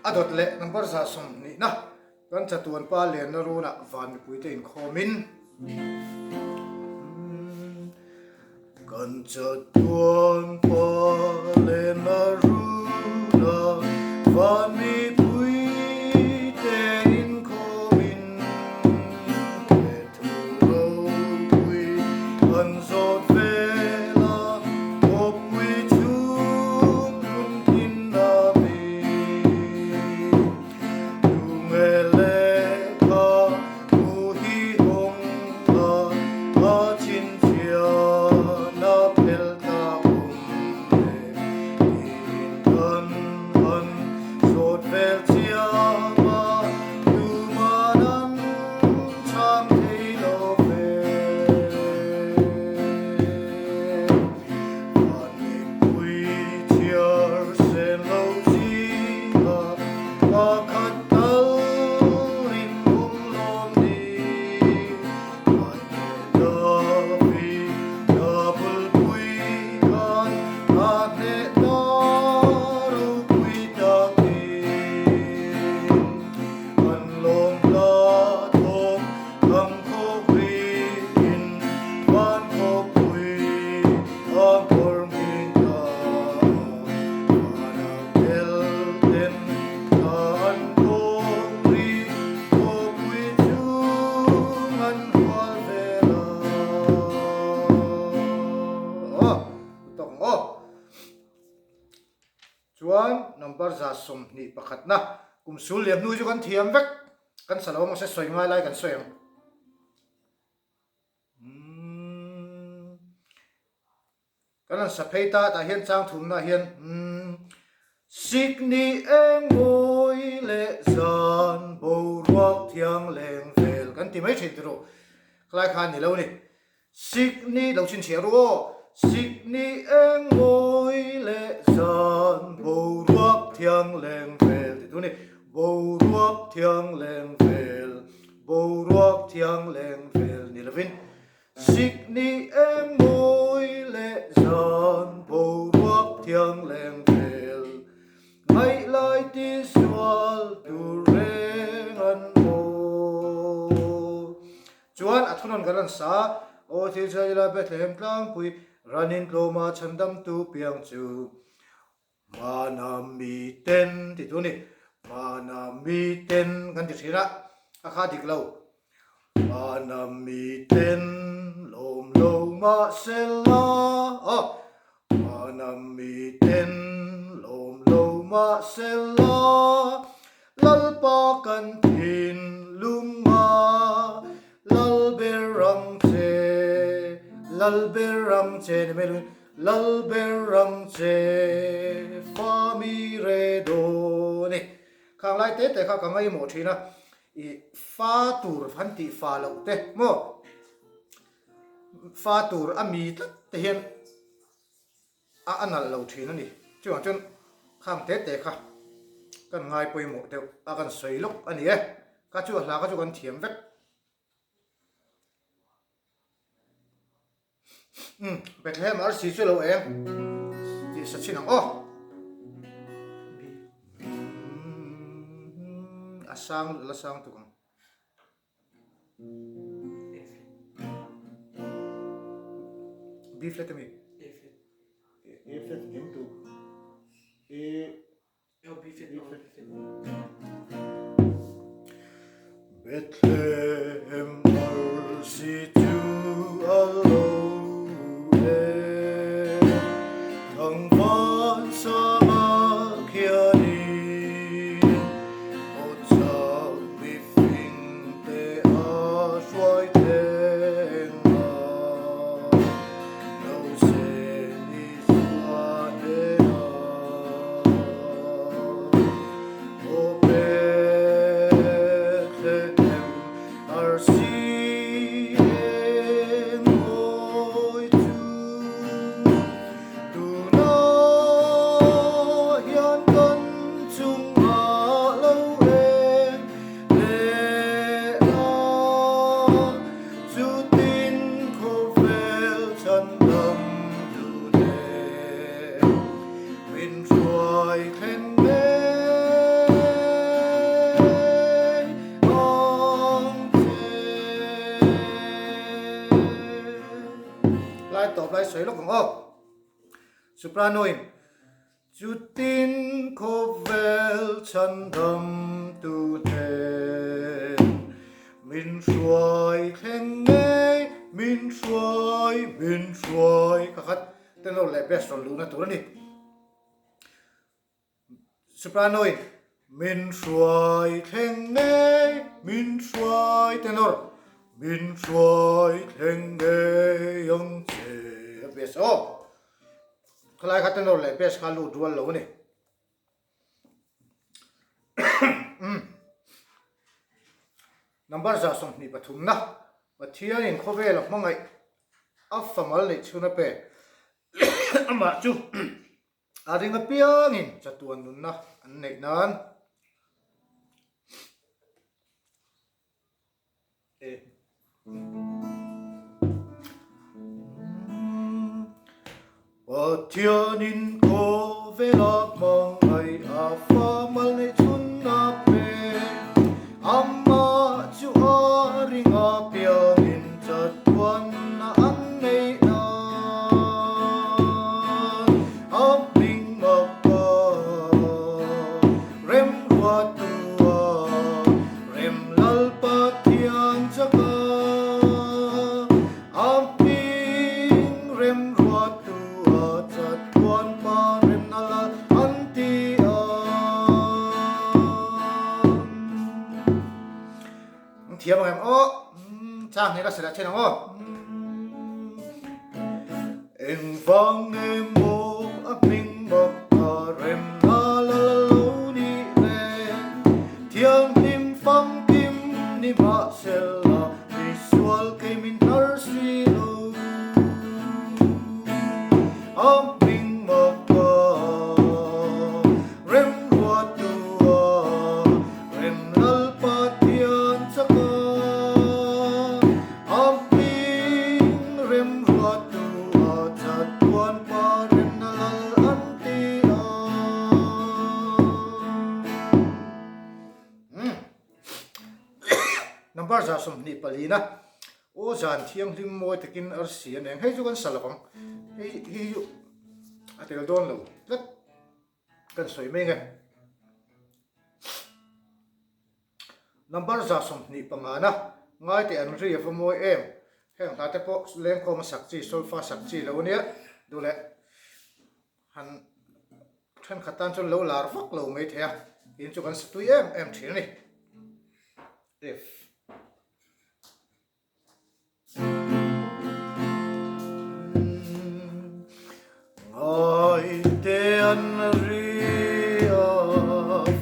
A dawt leh number 120na kan chatuan pa lenna runah van mipuite inkhawmin Kan chatuan pa lenna runah van mipuite inkhawmin he thu ropui an zawt vel a, khawpui chhung hmun thin a mi. Tunge lehkha hmu hi hawng a, a chhinchhiahna phel tlak awm e tiin kan han zawt vel chiam a, tuman an chhang thei lo ve. Van mipui chhiar sen lo zinga pakhat tal in awm lawm ni. Ngaihne Davi Dabulpui khan a hneh ta ropui takin. An lawm hla thawm thang khawkriin van khawpui a nghawr nghing ta. Vana tel ten thla an khawng ri khawpui chung an hual vel a. Aw, tawk ang aw. Chuan number 21na kum sul liam hnu chu kan thiam vek, kan sa lo ang mahse sawi ngai lai kan sawi ang. Umm kan han sa phei ta tah hian chang thumna hian umm Sikni eng mawi leh zan boruak thiang leng vel kan ti mai thin ti ru khalai khan ni lo ni. Sikni lo chhinchhiah ru aw. Sikni eng mawi leh zan boruak thiang leng vel ti tu ni. Boruak thiang leng vel, boruak thiang leng vel ni lovin. Sikni eng mawi leh zan boruak thiang leng vel. Ngaihlai ti sual tur reng an maw. Chuan a thunawn kan rawn sa, Aw thil chhe ila Bethlehem tlangpui, Ranin tlawma chhandamtu piang chu Hmana miten ti tu ni, Hmana miten kan ti thin a, a kha dik lo. Hmana miten lawm lo mahsela, aw, Hmana miten lawm lo mahsela, Lalpa kan thinlung a, Lal ber ang che, Lal ber ang che ni mai lovin, Lal ber ang che, fa mi re dawn e. Khang lai te te kha ka ngaihmawh thin a, i fa tur han tih fa loh te maw, fa tur a mi tlat te hian A a nalh lo thin a ni. Chuvang chuan khang te te kha kan ngai pawimawh deuh a kan sawi lawk a ni e. Ka chu a hla kha chu kan thiam vek. Umm Bethlehem arsi chu lo eng tih sa chin ang aw. A sang la sang tuk ang. B flat ami? A flat. A flat dim tu. A Oh, B flat. B flat. Bethlehem arsi chu a lo e Thangvan sanga khianin Aw chak mifing te a hruai thleng a, lo sen i chhuah hnenah. Aw Bethlehem arsi eng mawi chu, Tunah hian kan chungah lo eng leh a, chutin khawvel chhan dam tu nen min hruai thleng mek. sawi lawk ang aw. Soprano in Chutin khawvel chhandam tu hnen min hruai thleng ngei, min hruai, min hruai ka khat tenor leh bass rawn luhna tur a ni. Soprano in Min hruai thleng ngei, min hruai tenor, min hruai thleng ngei ang che a bass aw. Khalai kha tenor leh bass kha lut rual lo a ni. Number 23 na Pathianin khawvela hmangaih a famal neih chhun a pe amah chu A ring apiangin chatuan nunna an neih nan e. Pathianin khawvela hmangaih a fa mal neih chhun a pe. Amah chu a ring apiangin chatuan nunna an neih nan a hming mak pa remruattua rem lal Pathian chaka a hming remruattua chatuan pa remna lal an ti a. Thiam ang em aw chang hi ka sela then ang aw. Engvang nge maw a hming mak a remna la la lo ni le Thianghlim famkim ni mahsela misual kei min hnar si lo A hming mak a remruattu a rem lal Pathian chak a a hming remruattu a chatuan pa remna lal an ti a. Number 24 na Aw zan thianghlim mawi takin arsi a neng. Hei chu kan sa lo ang. Hei hi chu a tel dawn lo tlat kan sawi mai nge. Number 25 na ngai teh an ri a va mawi em. Heng hla te pawh lengkhawm a sak chi, solfa sak chi lo ania. Duh leh han thenkhat tan chuan lo lar vak lo mai thei a. Tin chu kan sa tui em em thin a ni. F. Ngai te an ri a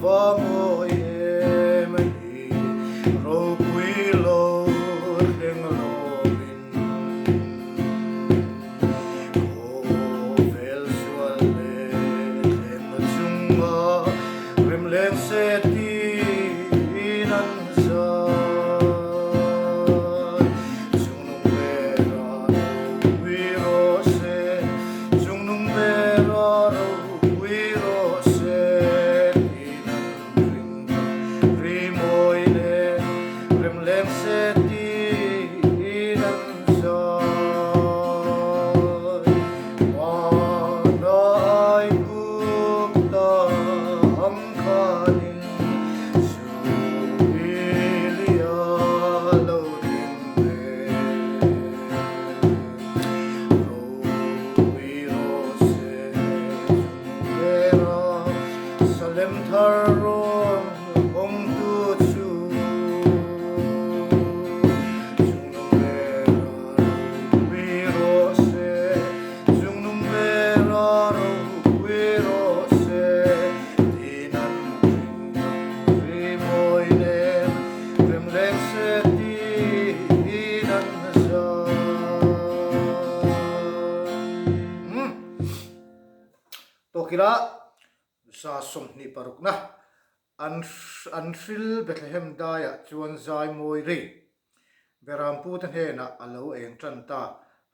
va mawi em hi ropui lo thleng lovin khawvel sual leh thleng chunga Remleng se tiin an zai. Chungnung ber a ropui rawh se, Chungnung ber a ropui rawh se tiin an ring ta. Rimawi leh remleng se tiin an zai. Mana ai kuk ta ang khanin Suilia lo thleng ve. Ropui rawh se chung bera Salem thar rawn awmtu chu. Chungnung bera ropui rawh se, Chungnung bera ropui rawh se, Tin an ring ang ri mawi nen, Rem leng se tiin an zai. Tawkila 26 na An an hril Bethlehem daiah chuan zai mawi ri. Berampute hnenah a lo eng tan ta.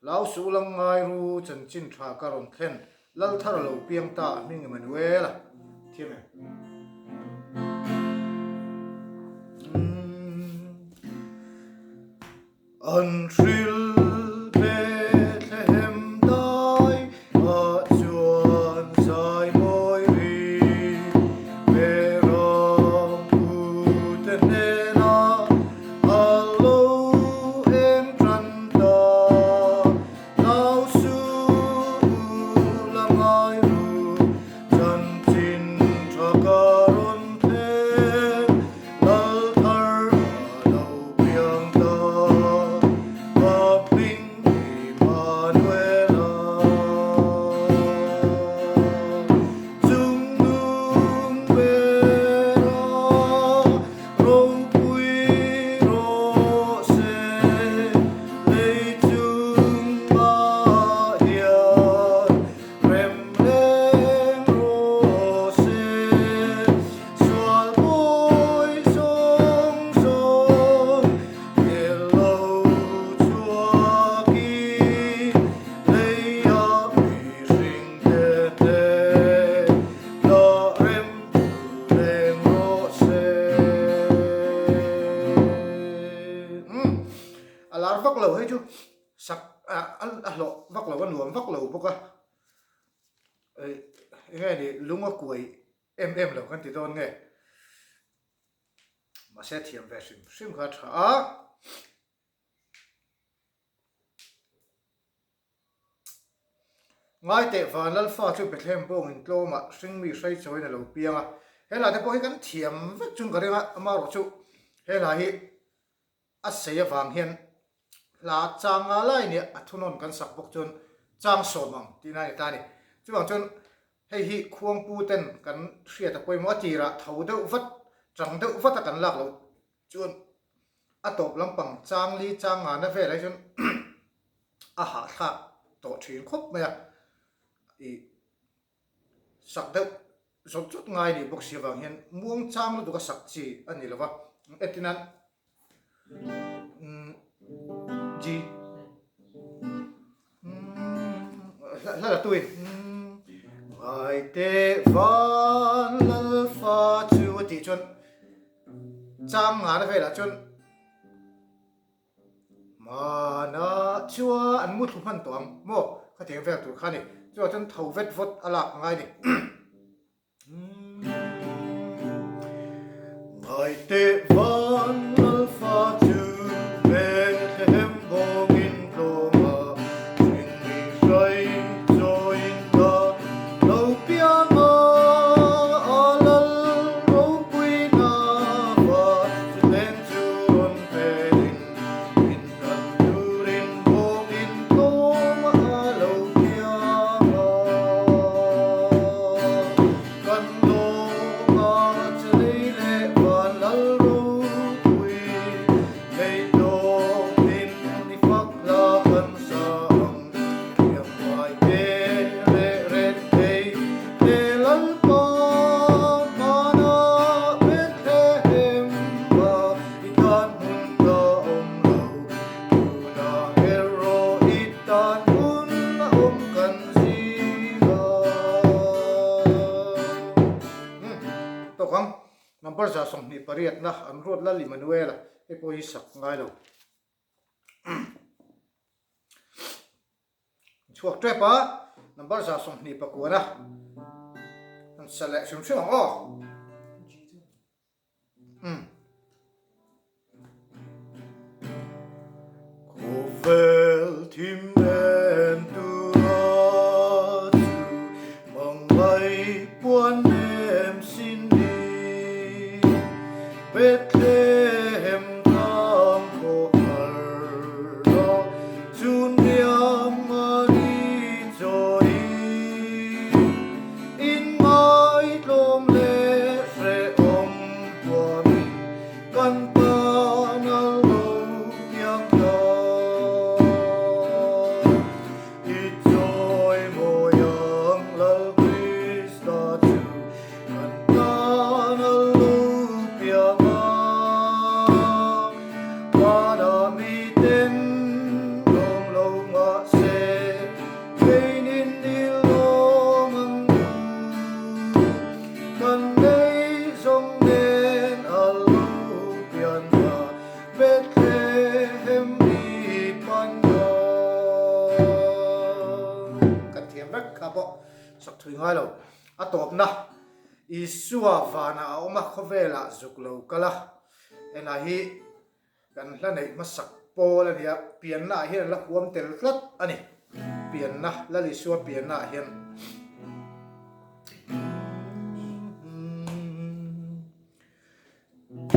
Hlau suh lang ngai ru chanchin tha ka rawn thlen. Lal thar a lo piang ta a hming Emmanuel a thiam em? An hril Bethlehem daiah. bawk a, eng nge ni lung a kuai em em lo kan ti dawn nge. Mahse thiam ve hrim hrim kha a tha a. Ngaiteh van Lalfa chu Bethlehem bawngin tlawmah hringmi hrei chawiin a lo piang a. He hla te pawh hi kan thiam vek chung ka ring a, amaherawh chu he hla hi a sei avang hian hla chang nga lai nia a thunawn kan sak bawk chuan chang sawm ang tihna a ni ta a ni. Chuvang chuan hei hi khuangpu ten kan hriat a pawimawh a tirah tho deuh vat, chang deuh vat a kan lak loh chuan a tawp lampang chang li chang ngana velah hi chuan a hahthlak tawh thin khawp mai a, ih sak deuh zawt zawt ngai nih bawk si avang hian muang chang lutuk a sak chi a ni lo va, entirnan G hla la tuin Ngaite van Lalfa chu a tih chuan chang ngana velah chuan Mana chuan an mu thlu hman tawh ang maw? Khatiang vel tur kha a ni. Chuvang chuan tho vet vawt a lak ngai a ni. Ngaiteh van Lalfa chu Bethlehem bawngin tlawm a, hringmi hrai chawiin ta lo piang a, a lal ropui na va chu thleng chu rawn Felin min hlan turin bawngin tlawm a lo piang a. Kan lawm a che lei leh van lal ropui, lei tawpin i fak hla kan sa ang. Thiam ngai te leh ret thei te Lalpa hmana Bethlehem a I tan hmun la awm lo, tunah erawh i tan hmun a awm kan zing a. Tawk ang, number 28 na an ruat Lal Immanuela hei pawh hi sak ngai lo. Chhuak tep a, number 29 na an sa leh hrim hrim ang aw. Khawvel thim en tura chu mangai puan nem sin ni Bethlehem tlang khawhar a chun riam a ni chawi. In ngaitlawm leh hrehawm huamin kan tan a lo piang ta. I chawi mawi ang Lal Krista chu kan tan a lo piang a. Vanah miten lawm lo mahse Keinin i lawm ang u, kan nei zawng nen a lo pian a, Bethlehem i pan a. Kan thiam vek kha pawh sak thui ngai lo. A tawpna, Isua vanah a awm a, khawvelah zuk lo kal a, hena hi Kan hla neih hmasak pawl a nia, pianna ah hian an la huam tel tlat a ni. Pianna, Lal Isua pianna ah hian.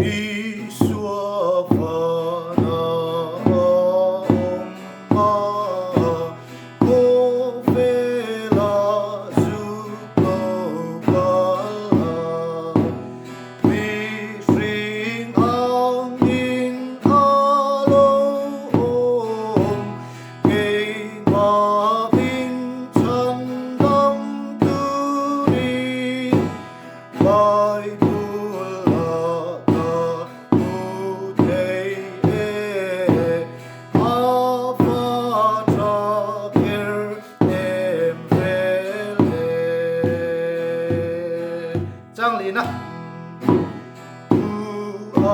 Isua vana a awm a, khawvela zuk lo kal a. Mihring angin a lo awm, keimah min chhandam turin Bible ah ka hmu thei e, a va tha kher em vel e. Changlina Pu a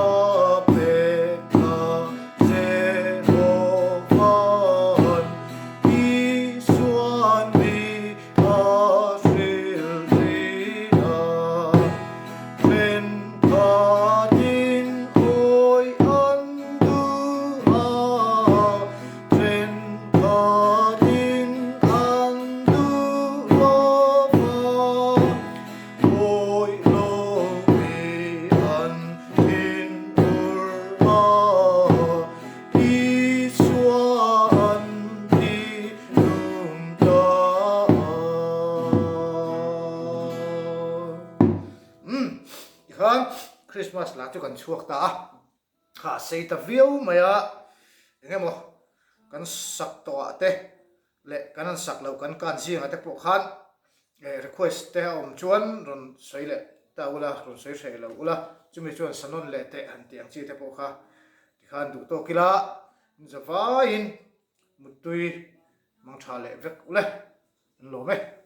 pek kha Jehova'n Isua'n Umm tikhan Christmas lah chu kan chhuak ta a, kha a sei ta viau mai a, eng emaw kan sak tawh ah te leh kan han sak loh kan kan zingah te pawh khan request te a awm chuan rawn sawi leh ta ula, rawn sawi hreh lo ula, chumi chuan sa nawn leh teh han tih ang chi te pawh kha tikhan duh tawk ila, zavaiin muttui mang tha leh vek ule an lawm e.